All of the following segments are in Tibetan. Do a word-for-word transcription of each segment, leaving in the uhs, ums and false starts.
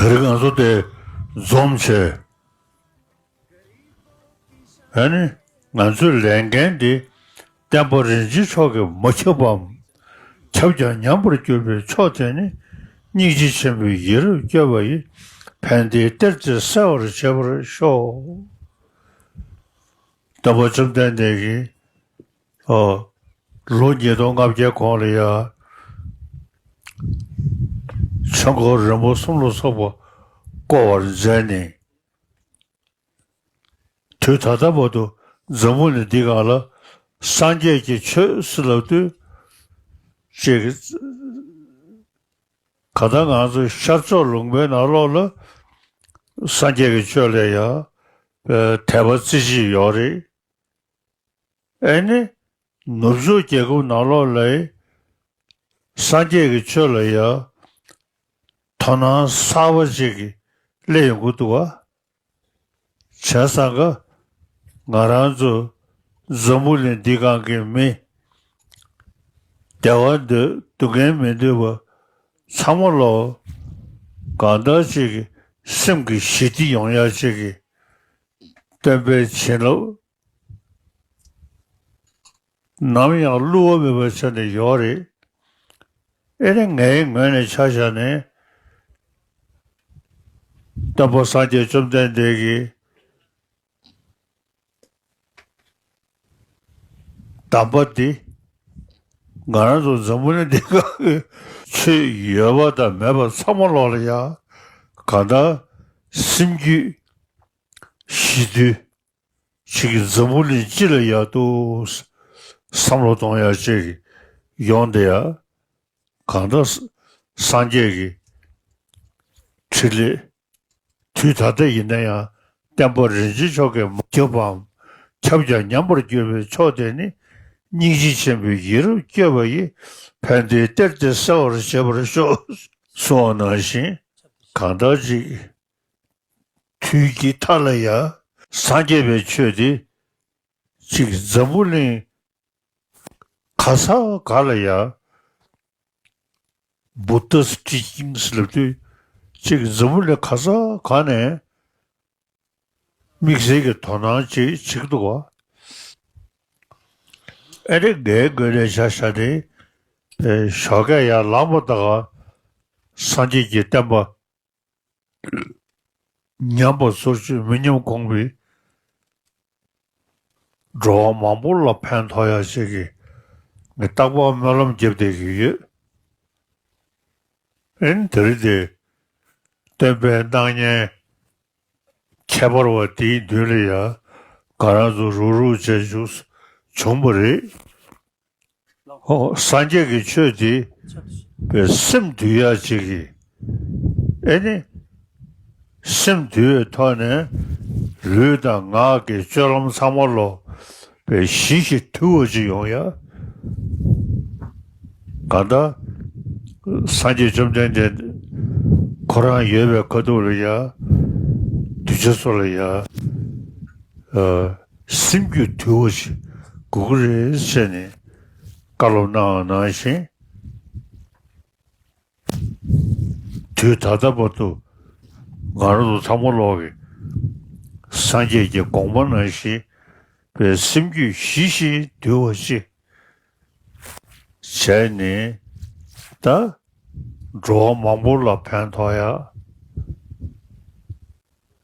དེ་རིང་ང་ཚོ་དེ་འཛོམས་བྱས། ཨ་ནི་ང་ཚོའི་ལས་འགན་འདི་བསྟན་པ་རིན་ཆེན་མཆོག་གིས་མ་ཁྱབ་པའམ། ཁྱབ་ཀྱང་ཉམས་པར་གྱུར་པའི་ཕྱོགས་དེ་ནི། སྙིང་རྗེ་ཆེན་པོས་ཡིད་རབ་བསྐྱོད་པ་ཡིས། ཕན་བདེའི་གཏེར་དེ་གསལ་བར་བྱེད་པར་ཤོག་སྟོན་པ་བཅོམ་ལྡན་འདས་ཀྱིས། ཨོ། ལོ་ཉིས་སྟོང་ལྔ་བརྒྱའི་གོང་ལ་ཡ། ཆོས་འཁོར་རིམ་པ་གསུམ་ལ་སོགས་པ་བསྐོར་བར་མཛད་ནས། དུས་ད་ལྟ་བར་དུ་འཛམ་བུ་གླིང་འདི་སྒང་ལ་སངས་རྒྱས་ཀྱི་ཆོས་ཟེར་ལབ་དུས། ཅིག་ག་ད་ང་ཚོ་ཤར་ཕྱོགས་ལུང་པའི་ནང་ལོགས་ལ་སངས་རྒྱས་ཀྱི་ཆོས་ལ་ཡང་དད་པ་རྩེ་གཅིག་ཡོད་རེད། ཨེ་ནི། ནུབ་ཕྱོགས་རྒྱལ་ཁབ་ནང་ལོགས་ལ་སངས་རྒྱས་ཀྱི་ཆོས་ལ་ཡང་དོ་སྣང་གསར་པ་ཅིག་གིས་སླེབས་ཡོང་གི་འདུག་བ། བྱས་ཙང་ཀ་ང་རང་ཚོ་འཛམ་བུ་གླིང་འདི་སྒང་གི་མི། བདེ་བ་འདོད་སྡུག་བསྔལ་མི་འདོད་པ་ཚང་མ་ལོ། གང་ལྟར་ཅིག་གི་སེམས་ཀྱི་ཞི་བདེ་ཡོང་ཡ་ཅིག་གི་སྟོན་པའི་བྱིན་རླབས་ནམ་ཡང་བསླུ་བ་མེད་པ་བྱས་ནས་ཡོད་རེད། ཨེ་ནི་ངའི་ངོས་ནས་ཆ་བཞག་ནས་སྟོན་པ་སངས་རྒྱས་བཅོམ་ལྡན་འདས་ཀྱི་གདམས་པ་འདི། ང་རང་ཚོ་འཛམ་བུ་གླིང་འདི་སྒང་གི་ཆོས་ཡོད་པ་དང་མེད་པ་ཚང་མ་ལོག་ལ་ཡ། གང་ལྟར་སེམས་རྒྱུད་ཞི་དུལ་ཅིག་གིས་འཛམ་བུ་གླིང་སྤྱི་ལ་ཡག་ཏུ་བསམ་བློ་གཏོང་ཡ་ཅིག་ཡོང་བསྡད་ཡ། གང་ལྟར་སངས་རྒྱས་ཀྱི་ཕྲིན་ལས། དུས་ད་ལྟ་ཡིན་ན་ཡང་བསྟན་པ་རིན་ཆེན་མཆོག་གིས་མ་ཁྱབ་པའམ། ཁྱབ་ཀྱང་ཉམས་པར་གྱུར་པའི་ཕྱོགས་དེ་ནི། སྙིང་རྗེ་ཆེན་པོས་ཡིད་རབ་བསྐྱོད་པ་ཡིས། ཕན་བདེའི་གཏེར་དེ་གསལ་བར་བྱེད་པར་ཤོག་གསུངས་པ་ནང་བཞིན། གང་ལྟར་ཅིག་དུས་ཀྱི་མཐའ་ལ་ཡང་སངས་རྒྱས་པའི་ཆོས་དེ་ཅིག་འཛམ་བུ་གླིང་ག་ས་ག་ལ་ཡང་། Buddha's teachings ལབ་དུས་ཅིག་འཛམ་བུ་གླིང་ག་ས་ག་ནས་དམིགས་བསལ་གྱི་དོ་སྣང་ཅིག་བྱེད་ཀྱི་འདུག་བ། ཨེ་རེ་འགའི་དགོས་ལས་བྱ་བྱ་སྟེ། ཞོགས་ཀས་ཡར་ལངས་པ་དང་སངས་རྒྱས་ཀྱི་བསྟན་པ་ཉམས་པ་སོར་ཆུད་མི་ཉམས་གོང་འཕེལ། འགྲོ་བ་མང་པོ་ལ་ཕན་ཐོགས་ཡ་ཞིག་གི་ངས་རྟག་པར་སྨོན་ལམ་རྒྱབ་བསྡད་ཀྱི་ཡོད། ཨེ་ནི་དེ་རིང་དེ་སྟོན་པའི་སྣང་བརྙན་ཁྱད་པར་བ་དེའི་མདུན་ལ་ཡང་ང་རང་ཚོ་རུག་རུག་བྱས་བཞུགས་བྱུང་བ་རེད། ཨོ། སངས་རྒྱས་ཀྱི་ཆོས་འདི་པའི་སེམས་འདུལ་ཡ་ཅིག་གིས། ཨེ་ནི། སེམས་འདུལ་བའི་ཐོག་ནས་ལུས་དང་ངག་གི་སྤྱོད་ལམ་ཚང་མ་ལོ་པའི་ཞི་ཞིང་དུལ་བ་ཅིག་ཡོང་ཡ། གང་ལྟར་སངས་རྒྱས་བཅོམ་ལྡན་འདས་ཁོ་རང་ཡོད་པའི་ཁ་ཐུག་ལ་ཡ། གདུལ་བྱ་ཚོ་ལ་ཡ། ཨ། སེམས་རྒྱུད་དུལ་བ་ཞིག་དགོས་ཀྱི་རེད་ཟེར་ནས་བཀའ་སློབ་གནང་བ་ནང་བཞིན། དུས་ད་ལྟ་བར་དུ་ང་རང་ཚོ་ཚང་མ་ལོག་གི་སངས་རྒྱས་ཀྱི་དགོངས་པ་ནང་བཞིན་པའི་སེམས་རྒྱུད་ཞི་ཞིང་དུལ་བ་ཞིག་བྱས་ནས། ད་འགྲོ་བ་མང་པོ་ལ་ཕན་ཐོགས་ཡ།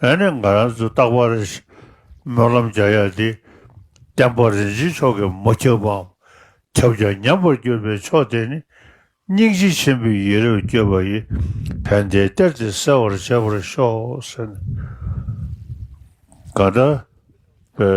ཨ་ནི་ང་རང་ཚོ་རྟག་པར་སྨོན་ལམ་རྒྱག་ཡ་དེ། བསྟན་པ་རིན་ཆེན་མཆོག་གིས་མ་ཁྱབ་པའམ། ཁྱབ་ཀྱང་ཉམས་པར་གྱུར་པའི་ཕྱོགས་དེ་ནི། སྙིང་རྗེ་ཆེན་པོས་ཡིད་རབ་བསྐྱོད་པ་ཡིས། ཕན་བདེའི་གཏེར་དེ་གསལ་བར་བྱེད་པར་ཤོག་ཟེར་ནས། གང་ལྟར་པའི་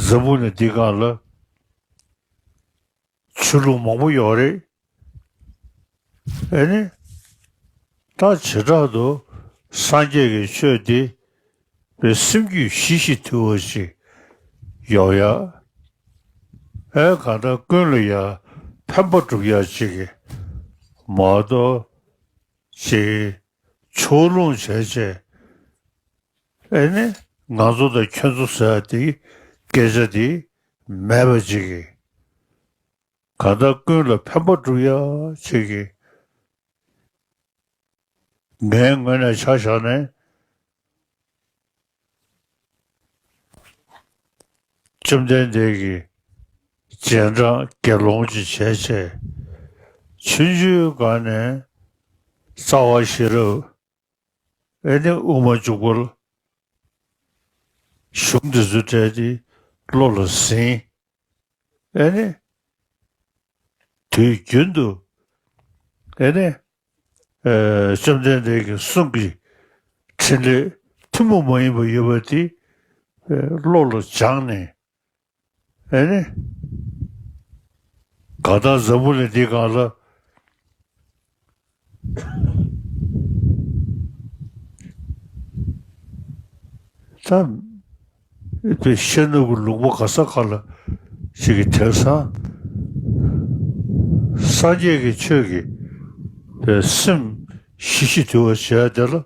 འཛམ་བུ་གླིང་འདི་སྒང་ལ་ཆོས་ལུགས་མང་པོ་ཡོད་རེད། ཨེ་ནི། ད་བྱེ་བྲག་ཏུ་སངས་རྒྱས་ཀྱི་ཆོས་འདི་པའི་སེམས་རྒྱུད་ཞི་ཞིང་དུལ་བ་ཞིག་ཡོང་ཡ། ཨེ་གང་ལྟར་ཀུན་ལ་ཡང་ཕན་པ་སྒྲུབ་ཡ་ཅིག་གི་མ་གཏོགས་ཅིག་ཕྱོགས་ལྷུང་བྱས་བྱས། ཨེ་ནི་ང་ཚོ་དང་ཁྱོད་ཚོ་ཟེར་ཡ་དེ་སྐད་ཆ་དེ་མེད་པ་ཅིག་གི། གང་ལྟར་ཀུན་ལ་ཕན་པ་སྒྲུབ་ཡ་ཅིག་གི་ ངའི་ངོས་ནས་ཆ་བཞག་ནས། བཅོམ་ལྡན་འདས་ཀྱི་རྗེས་འབྲང་དགེ་སློང་ཅིག་བྱས་བྱས། ཆུང་ཆུང་སྒང་ནས་རྩ་བ་ཤེས་རབ། ཨེ་ནི་དབུ་མ་འཇུག་པ་ལ་གཞུང་འདི་ཚོ་བྲལ་ཏེ་བློ་ལ་ཟིན། ཨེ་ནི། དུས་རྒྱུན་དུ། ཨེ་ནི། ཨེ། བཅོམ་ལྡན་འདས་ཀྱི་གསུང་གི་འཕྲིན་ལས་ཐུན་མོང་མ་ཡིན་པ་ཡོད་པ་དེ། ཨེ། བློ་ལ་སྦྱངས་ནས། ཨེ་ནི། གང་ལྟར་འཛམ་བུ་གླིང་འདི་སྒང་ལ། ད། དཔེ་ཤེས་ནུས་ཀྱི་ལུང་པ་ག་ས་ག་ལ་ཞིག་གི་དེང་སང་སངས་རྒྱས་ཀྱི་ཆོས་ཀྱི་དཔེ་སེམས་ཞི་ཞི་དུལ་བ་བྱས་དེ་ལ།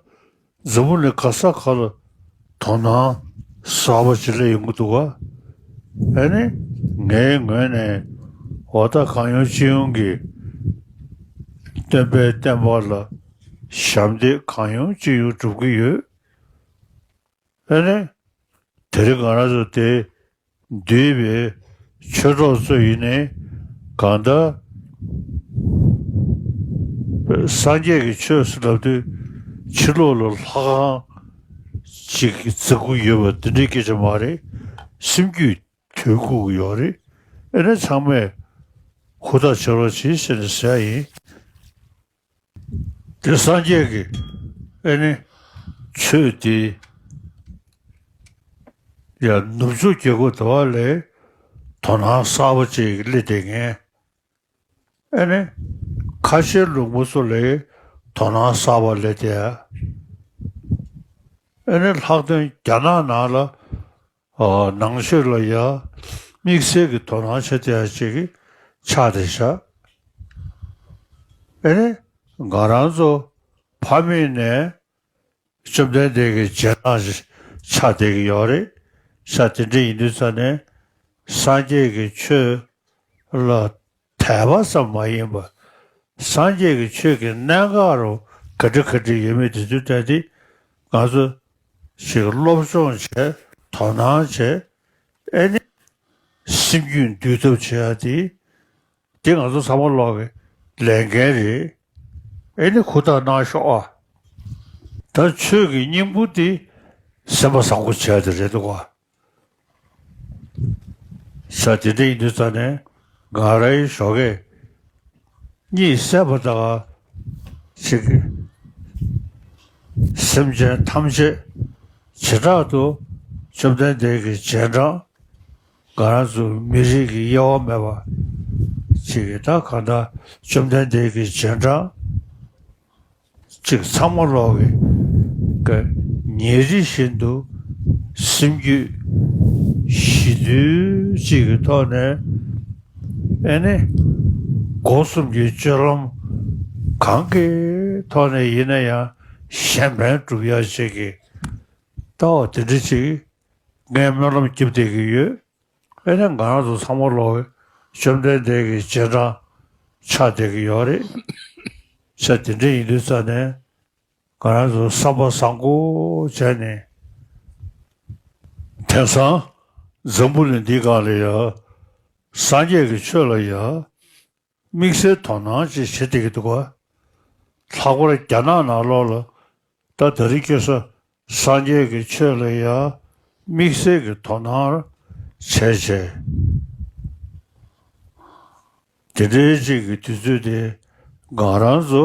འཛམ་བུ་གླིང་ག་ས་ག་ལ་དོ་སྣང་གསར་པ་ཅིག་སླེབས་ཡོང་གི་འདུག་ག་ཨེ་ནི། ངའི་ངོས་ནས་འོ་ད་གང་ཡོང་ཅི་ཡོང་གི་སྟོན་པའི་བསྟན་པ་ལ་ཞབས་འདེགས་གང་ཡོང་ཅི་ཡོང་སྒྲུབ་ཀྱི་ཡོད། ཨེ་ནི། དེ་རིང་ང་རང་ཚོ་དེ་འདུས་པའི་ཆོས་གྲོགས་ཚོ་ཡིན་ནའི་གང་ལྟར། སངས་རྒྱས་ཀྱི་ཆོས་ཟེར་ལབ་དུས་ཕྱི་ལོགས་ལ་ལྷ་ཁང་ཅིག་བརྩིགས་ཀྱི་ཡོད་པ་འདི་འདྲའི་སྐད་ཆ་མ་རེད། སེམས་རྒྱུད་དུལ་དགོས་ཀྱི་ཡོད་རེད། ཨེ་ནི་ཚང་མས་ཧུར་ཐག་བྱེད་རོགས་གྱིས་ཟེར་ནས་ཟེར་ཡ་ཡིན། དེ་སངས་རྒྱས་ཀྱི་ཨེ་ནི་ཆོས་དེ་ཡང་ནུབ་ཕྱོགས་རྒྱལ་ཁབ་དེ་བ་ལས་དོ་སྣང་གསར་པ་ཅིག་སླེབས་བསྡད་མཁན། ཨེ་ནི་ཁ་ཆེའི་ལུང་པ་ཚོ་ལས་དོ་སྣང་གསར་པ་སླེབས་བསྡད་ཡ། ཨེ་ནི་ལྷག་དོན་རྒྱ་ནག་ནང་ལ། ཨ། ནང་ཆོས་ལ་ཡ་དམིགས་བསལ་གྱི་དོ་སྣང་བྱེད་བསྡད་ཡ་ཅིག་ཆགས་བསྡད་ཤག་ཨེ་ནི་ང་རང་ཚོ་ཕ་མེས་ནས་བཅོམ་ལྡན་འདས་ཀྱི་རྗེས་འབྲང་ཆགས་བསྡད་ཀྱི་ཡོད་རེད། ཤ་དེ་འདྲ་ཡིན་དུས་ཙ་ནས་སངས་རྒྱས་ཀྱི་ཆོས་ལ་དད་པ་ཙམ་མ་ཡིན་པར་སངས་རྒྱས་ཀྱི་ཆོས་ཀྱི་གནད་འགག་རུ་ག་འདྲ་ག་འདྲ་ཡོད་མེད་དེ་ཚོའི་གྲས་དེ་ང་ཚོ་ཞིག་སློབ་སྦྱོང་བྱས། དོ་སྣང་བྱས། ཨེ་ནི་སེམས་རྒྱུད་འདུལ་ཐབས་བྱེད་ཡ་དེ། དེ་ང་ཚོ་ཚང་མ་ལོག་གི་ལས་འགན་རེད། ཨེ་ནི་ཧུར་ཐག་གནང་ཤོག་ཨ། ད་ཆོས་ཀྱི་སྙིང་པོ་དེ་སེམས་པ་བཟང་པོ་བྱེད་ཡ་དེ་རེད་འདུག་ག་ས་དེ་འདྲ་ཡིན་དུས་ཙ་ནས་ང་རའི་ཞོགས་ཀས་གཉིད་སད་པ་དང་ཅིག་སེམས་ཅན་ཐམས་ཅད་བྱེ་བྲག་ཏུ་བཅོམ་ལྡན་འདས་ཀྱི་རྗེས་འབྲང་། ང་རང་ཚོ་མི་རིགས་ཀྱི་དབྱེ་བ་མེད་པ་ཅིག་གིས་ད་གང་ལྟར་བཅོམ་ལྡན་འདས་ཀྱི་རྗེས་འབྲང་ཅིག་ཚང་མ་ལོག་གི་ག་ཉིན་རེ་བཞིན་དུ་སེམས་རྒྱུད་ཞི་དུལ་ཅིག་གི་ཐོག་ནས་ཨེ་ནི་སྒོ་གསུམ་གྱི་སྤྱོད་ལམ་གང་གི་ཐོག་ནས་ཡིན་ན་ཡང་གཞན་ཕན་སྒྲུབ་ཡ་ཅིག་གི་ལྟ་བ་དེ་འདྲ་ཅིག་ངས་སྨོན་ལམ་རྒྱབ་བསྡད་ཀྱི་ཡོད། ཨེ་ནི་ང་རང་ཚོ་ཚང་མ་ལོག་གི་བཅོམ་ལྡན་འདས་ཀྱི་རྗེས་འབྲང་ཆགས་བསྡད་ཀྱི་ཡོད་རེད། ཆ་དེ་འདྲ་ཡིན་དུས་ཙ་ནས་ང་རང་ཚོ་བསམ་པ་བཟང་པོ་བྱས་ནས་དེང་སང་འཛམ་བུ་གླིང་འདི་སྒང་ལ་ཡ་སངས་རྒྱས་ཀྱི་ཆོས་ལ་ཡ་དམིགས་བསལ་དོ་སྣང་ཅིག་བྱེད་བསྡད་ཀྱི་འདུག་ག་ལྷག་པར་རྒྱ་ནག་ནང་ལོགས་ལ་ད་དེ་རིང་ཁ་སང་སངས་རྒྱས་ཀྱི་ཆོས་ལ་ཡང་དམིགས་བསལ་གྱི་དོ་སྣང་བྱས་བྱས། དེ་འདྲའི་ཅིག་གི་དུས་ཚོད་དེ་ང་རང་ཚོ་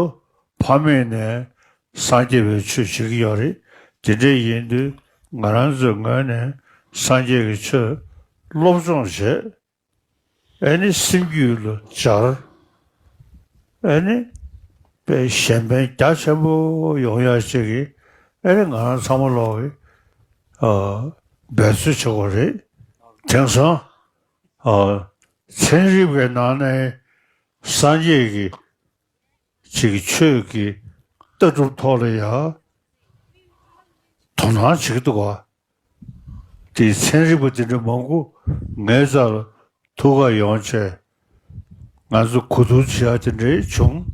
ཕ་མེས་ནས་སངས་རྒྱས་པའི་ཆོས་བྱེད་ཀྱི་ཡོད་རེད། དེ་འདྲ་ཡིན་དུས་ང་རང་ཚོའི་ངོས་ནས་སངས་རྒྱས་ཀྱི་ཆོས་སློབ་སྦྱོང་བྱས། ཨེ་ནི་སེམས་རྒྱུད་ལ་སྦྱར། ཨེ་ནི་དཔེ་གཞན་ཕན་རྒྱ་ཆེན་པོ་ཡོང་ཡ་ཅིག་གི་ཨེ་ནི་ང་རང་ཚང་མ་ལོག་གི་ཨ་འབད་རྩོལ་བྱེད་དགོས་རེད། དེང་སང་ཨ་ཚན་རིག་པའི་ནང་ནས་སངས་རྒྱས་ཀྱི་ཅིག་ཆོས་ཀྱི་ལྟ་གྲུབ་ཐོག་ལ་ཡ་དོ་སྣང་བྱེད་ཀྱི་འདུག་ག་དེའི་ཚན་རིག་པ་དེ་འདྲ་མང་པོ་ངའི་རྩ་ལ་ཐུག་ག་ཡོང་བྱས། ང་ཚོ་གོ་བསྡུར་བྱེད་ཡ་དེ་འདྲ་བྱུང་།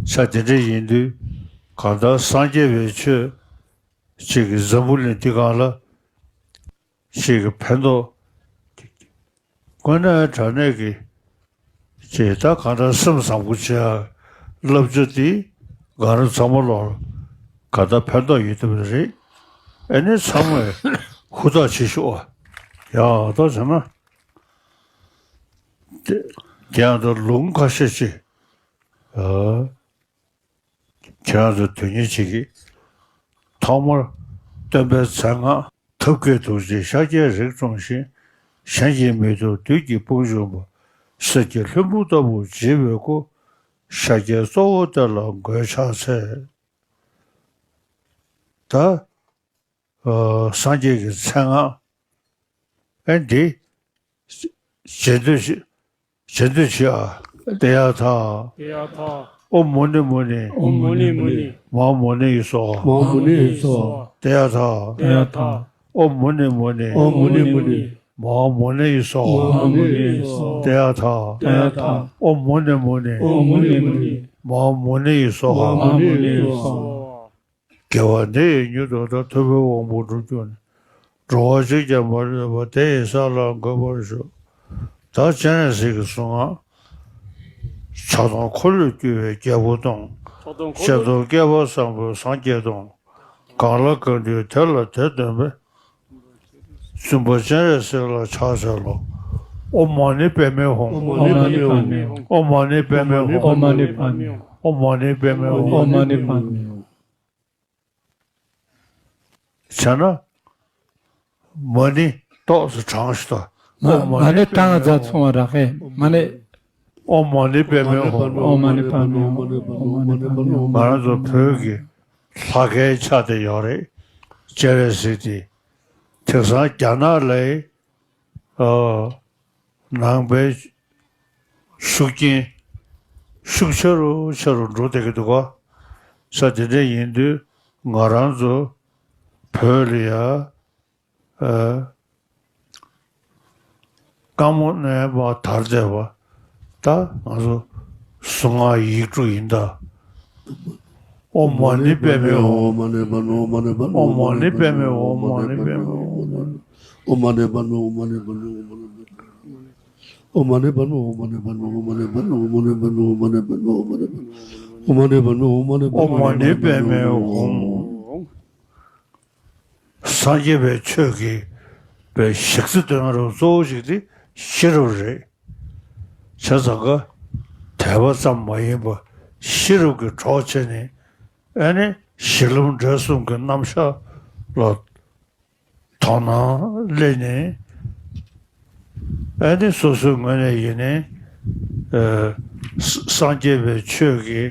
ས་དེ་འདྲ་ཡིན་དུས་ གང་ལྟར་སངས་རྒྱས་པའི་ཆོས་ཅིག་གི་འཛམ་བུ་གླིང་འདི་སྒང་ལ་ཅིག་གི་ཕན་ཐོགས། དངོས་གནས་དྲང་གནས་ཀྱི་ཅེས་ད་གང་ལྟར་སེམས་བཟང་པོ་བྱེད་ཡག་བསླབ་བྱ་འདི་ག་རེ་ཚང་མ་ལོག་ག་ད་ཕན་ཐོགས་ཡོད་ཐུབ་རེད། ཨེ་ནི་ཚང་མས་ཧུར་ཐག་བྱེད་ཤོག་ཡག་ཐོག་བྱས་ན། དེ་དེ་ཡང་ད་ལུང་ཁ་ཤས་ཅིག་ཨ། ཁྱེད་རང་ཚོ་དོན་གཉེར་བྱེད་ཀྱི། ཐོག་མར་སྟོན་པའི་མཚན་སྔགས། ཐབས་མཁས་ཐུགས་རྗེས་ཤཱཀྱའི་རིགས་འཁྲུངས་ཤིང་། གཞན་གྱིས་མི་ཐུབ་བདུད་ཀྱི་དཔུང་འཇོམས་པ། གསེར་གྱི་ལྷུན་པོ་ལྟ་བུ་བརྗིད་པའི་སྐུ། ཤཱཀྱའི་གཙོ་བོ་དེ་ལ་མགོས་ཕྱག་འཚལ། ད་ཨ་སངས་རྒྱས་ཀྱི་མཚན་སྔགས། ཨེ་འདི་རྗེས་ཟློས་ཤིག་རྗེས་ཟློས་བྱེད་ཨ། ཏདྱ་ཐཱ། ཏདྱ་ཐཱ། ཨོཾ་མུ་ནེ་མུ་ནེ། ཨོཾ་མུ་ནེ་མུ་ནེ། མ་ཧཱ་མུ་ནེ་ཡེ་སྭཱ་ཧཱ། མ་ཧཱ་མུ་ནེ་ཡེ་སྭཱ་ཧཱ། ཏདྱ་ཐཱ། ཏདྱ་ཐཱ། ཨོཾ་མུ་ནེ་མུ་ནེ། ཨོཾ་མུ་ནེ་མུ་ནེ། མ་ཧཱ་མུ་ནེ་ཡེ་སྭཱ་ཧཱ། མ་ཧཱ་མུ་ནེ་ཡེ་སྭཱ་ཧཱ། ཏདྱ་ཐཱ། ཏདྱ་ཐཱ། ཨོཾ་མུ་ནེ་མུ་ནེ། ཨོཾ་མུ་ནེ་མུ་ནེ། མ་ཧཱ་མུ་ནེ་ཡེ་སྭཱ་ཧཱ། མ་ཧཱ་མུ་ནེ་ཡེ་སྭཱ་ཧཱ། དགེ་བ་འདི་ཡིས་མྱུར་དུ་བདག་ཐུབ་པའི་དབང་པོ་འགྲུབ་གྱུར་ནས། འགྲོ་བ་གཅིག་ཀྱང་མ་ལུས་པ། དེ་ཡི་ས་ལ་འགོད་པར་ཤོག་ད་སྤྱན་རས་གཟིགས་ཀྱི་གཟུངས་སྔགས། ཕྱག་སྟོང་འཁོར་ལོས་སྒྱུར་བའི་རྒྱལ་པོ་སྟོང་། ཕྱག་སྟོང་འཁོར་ལོས་སྒྱུར་བའི་རྒྱལ་པོ་སྟོང་། ཕྱག་སྟོང་འཁོར་ལོས་སྒྱུར་བའི་རྒྱལ་པོ་སྟོང་། གང་ལ་གང་འདུལ་དེ་ལ་དེ་སྟོན་པའི། བཙུན་པ་སྤྱན་རས་གཟིགས་ལ་ཕྱག་འཚལ་ལོ། ཨོཾ་མ་ཎི་པདྨེ་ཧཱུྃ། ཨོཾ་མ་ཎི་པདྨེ་ཧཱུྃ། ཨོཾ་མ་ཎི་པདྨེ་ཧཱུྃ། ཨོཾ་མ་ཎི་པདྨེ་ཧཱུྃ། ཨོཾ་མ་ཎི་པདྨེ་ཧཱུྃ། ཨོཾ་མ་ཎི་པདྨེ་ཧཱུྃ། བྱས་ན། མ་ཎི་ཏོག་ཙམ་བགྲངས་ཤིག་དང་། མ་ཨོཾ་མ་ཎི་ཎི་ཏང་ཙ་ཚོང་བ་རག་གས་མ་ཎི། ཨོཾ་མ་ཎི་པདྨེ་ཧཱུྃ། ཨོཾ་མ་ཎི་པདྨེ་ཧཱུྃ། ཨོཾ་མ་ཎི་པདྨེ་ཧཱུྃ། ང་རང་ཚོ་བོད་ཀྱི་ལྷ་སྐལ་ཆགས་བསྡད་ཡོད་རེད། སྤྱན་རས་གཟིགས་དེ། དེང་སང་རྒྱ་ནག་ལ་ཨ། ནང་པའི་ཤུགས་རྐྱེན་ཤུགས་ཆེ་རུ་ཆེ་རུ་འགྲོ་བསྡད་ཀྱི་འདུག་ག་ས་དེ་འདྲ་ཡིན་དུས་ང་རང་ཚོ་བོད་ལ་ཡ་ཨ། རྐང་མོ་ནས་མར་དར་བསྡད་པ་ད་ང་ཚོ་གཟུངས་སྔགས་ཡིག་དྲུག་ཡིན་ད། ཨོཾ་མ་ཎི་པདྨེ་ཧཱུྃ། ཨོཾ་མ་ཎི་པདྨེ་ཧཱུྃ། ཨོཾ་མ་ཎི་པདྨེ་ཧཱུྃ། ཨོཾ་མ་ཎི་པདྨེ་ཧཱུྃ། ཨོཾ་མ་ཎི་པདྨེ་ཧཱུྃ། ཨོཾ་མ་ཎི་པདྨེ་ཧཱུྃ། ཨོཾ་མ་ཎི་པདྨེ་ཧཱུྃ། ཨོཾ་མ་ཎི་པདྨེ་ཧཱུྃ། ཨོཾ་མ་ཎི་པདྨེ་ཧཱུྃ། ཨོཾ་མ་ཎི་པདྨེ་ཧཱུྃ། ཨོཾ་མ་ཎི་པདྨེ་ཧཱུྃ། ཨོཾ་མ་ཎི་པདྨེ་ཧཱུྃ། སངས་རྒྱས་པའི་ཆོས་ཀྱི་པའི་ཞིག་རྩི་སྟོན་རོགས་གཙོ་བོ་ཞིག་དེ་ཤེས་རབ་རེད། བྱས་ཙང་ཀ་དད་པ་ཙམ་མ་ཡིན་པར་ཤེས་རབ་ཀྱི་གྲོགས་བྱས་ནས་ཨ་ནི་གཞི་ལམ་འབྲས་གསུམ་གྱི་རྣམ་གཞག་ལ་དོ་སྣང་སླེབས་ནས་ཨ་ནི་སོ་སོའི་ངོས་ནས་ཡིན་ནའི་ཨ་ས་སངས་རྒྱས་པའི་ཆོས་ཀྱི་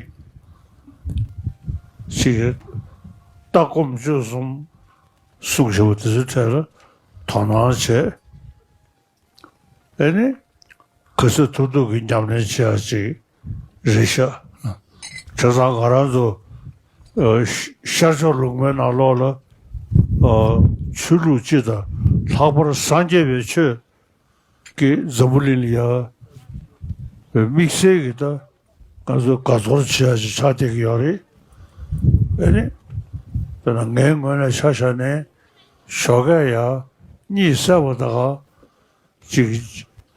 ཅིག་ལྟ་སྒོམ་སྤྱོད་གསུམ་གསུང་བཞག་པ་དེ་ཚོའི་གྲས་ལ་དོ་སྣང་བྱས། ཨེ་ནི། ག་ཚོད་ཐུབ་ཐུབ་ཀྱི་ཉམས་ལེན་བྱེད་ཡག་ཅིག་རེད་ཤག་བྱས་ཙང་ང་རང་ཚོ་ཨ་ཤར་ཕྱོགས་ལུང་པའི་ནང་ལོགས་ལ་ཨ་ཆོས་ལུགས་སྤྱི་དང་ལྷག་པར་སངས་རྒྱས་པའི་ཆོས་ཀྱི་འཛམ་བུ་གླིང་ལ་ཡ་དམིགས་བསལ་གྱི་ད་ང་ཚོ་དགའ་ཚོར་བྱེད་ཡག་ཅིག་ཆགས་བསྡད་ཀྱི་ཡོད་རེད། ཨེ་ནི། དཔེར་ན་ངའི་ངོས་ནས་ཆ་བཞག་ནས་ཞོགས་ཀས་ཡར་གཉིད་སད་པ་དང་གཅིག་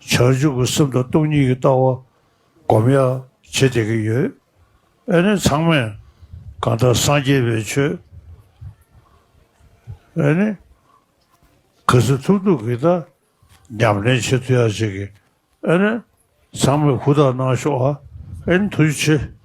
བྱང་ཆུབ་ཀྱི་སེམས་དང་སྟོང་ཉིད་ཀྱི་ལྟ་བ་སྒོམ་ཡག་བྱེད་བསྡད་ཀྱི་ཡོད། ཨེ་ནི་ཚང་མས་གང་ལྟར་སངས་རྒྱས་པའི་ཆོས་ཨེ་ནི་ག་ཚོད་ཐུབ་ཐུབ་ཀྱིས་ད་ཉམས་ལེན་བྱེད་ཐུབ་ཡག་ཅིག་གི་ཨེ་ནི་ཚང་མས་ཧུར་ཐག་གནང་ཤོག་ཨ། ཨེ་ནི་ཐུགས་རྗེ་ཆེ།